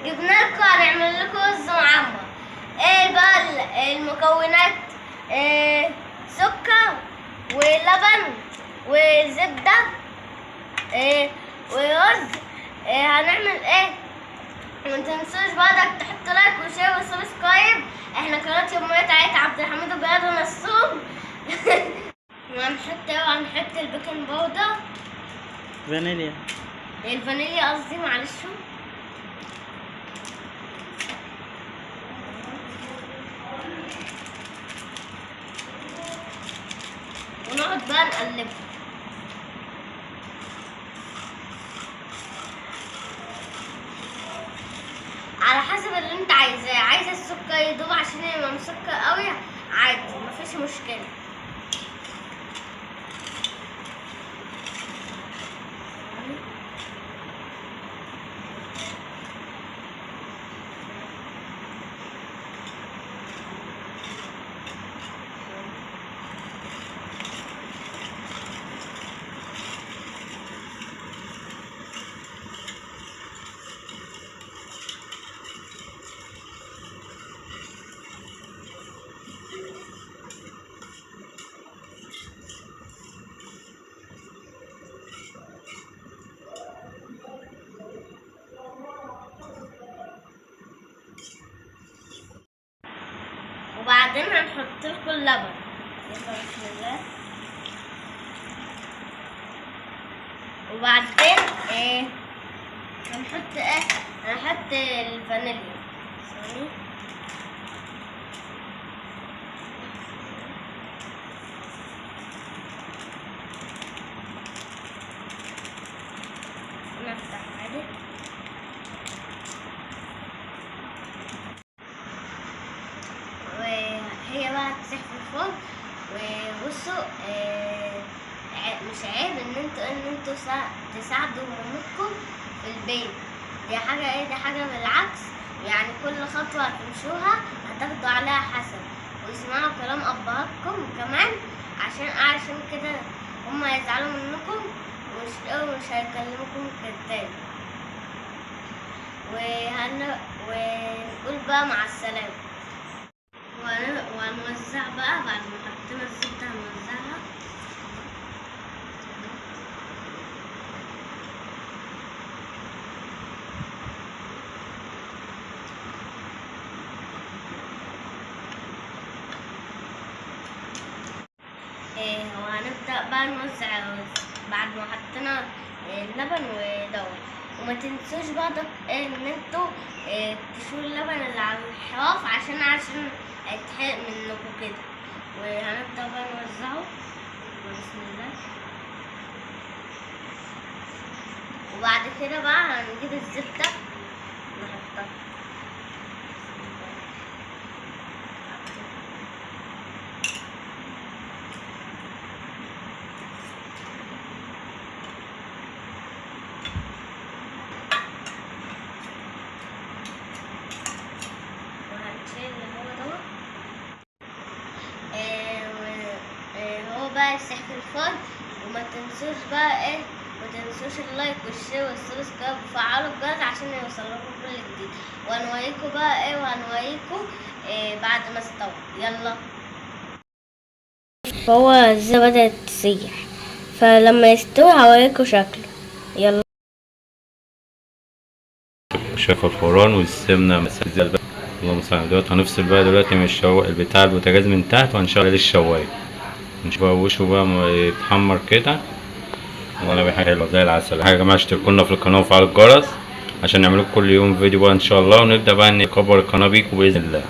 جبنا لكم هنعمل لكم رز معمر. ايه بقى المكونات؟ إيه، سكر ولبن وزبده، إيه، ورز. إيه هنعمل ايه؟ ما تنسوش برضك تحطوا like و share و subscribe. احنا قناة يوميات عائلة عبد الحميد وبلاد ونصوب. وهنحط ايه؟ هنحط ال baking powder، فانيليا، الفانيليا قصدي، معلش. ونقعد بقى نقلبها. على حسب اللي انت عايزاه. عايزه السكر يدوب عشان يبقى مسكر قوي، عادي مفيش مشكلة. وبعدين هنحط لكم اللبن. يلا بسم الله. وبعدين ايه هنحط؟ ايه هنحط الفانيليا. ثواني. نفتح عادي. وهي بقى تسيح في الفرن. وبصوا مش عيب ان انتوا تساعدوا مامتكم في البيت. دي حاجة ايه؟ دي حاجة بالعكس، يعني كل خطوة هتمشوها هتاخدوا عليها حسن. واسمعوا كلام ابهاتكم كمان، عشان كده هما هيزعلوا منكم ومش هيكلموكم كده. ونقول بقى مع السلامة. وهنوزع بقى بعد ما حطينا الزبدة هنوزعها. إيه وهنبدأ بقى نوزع الرز بعد ما حطينا اللبن ودوت. وما تنسوش برضك ان انتوا تشيلوا اللبن اللي على الحواف عشان هيتحرق منكم كده. وهنبدأ بقى نوزعه بسم الله. وبعد كده بقى هنجيب الزبدة نحطها. وهنشيل اللي هو دوت. هو بقى يسيح في الفرن. وما تنسوش بقى ايه، ما تنسوش ال like وال share وال subscribe وفعلوا الجرس عشان يوصلكم كل جديد. وهنوريكم بقى ايه، وهنوريكم إيه بعد ما استوى. يلا. فهو ازاي بدأت تسيح، فلما يستوي هوريكم شكله. يلا. شايف الفرن والسمنه مسزل. اللهم صل على دلوقتي. هنفصل بقى دلوقتي من البتاع البوتاجاز من تحت، وهنشغل الشوايه. نشوف بقى وشه بقى يتحمر كده. وانا بحاجة حلوة زي العسل. حاجة يا جماعة، اشتركوا لنا في القناة وفعلوا الجرس عشان نعمل لكم كل يوم فيديو بقى ان شاء الله، ونبدا بقى نكبر القناة بيكم باذن الله.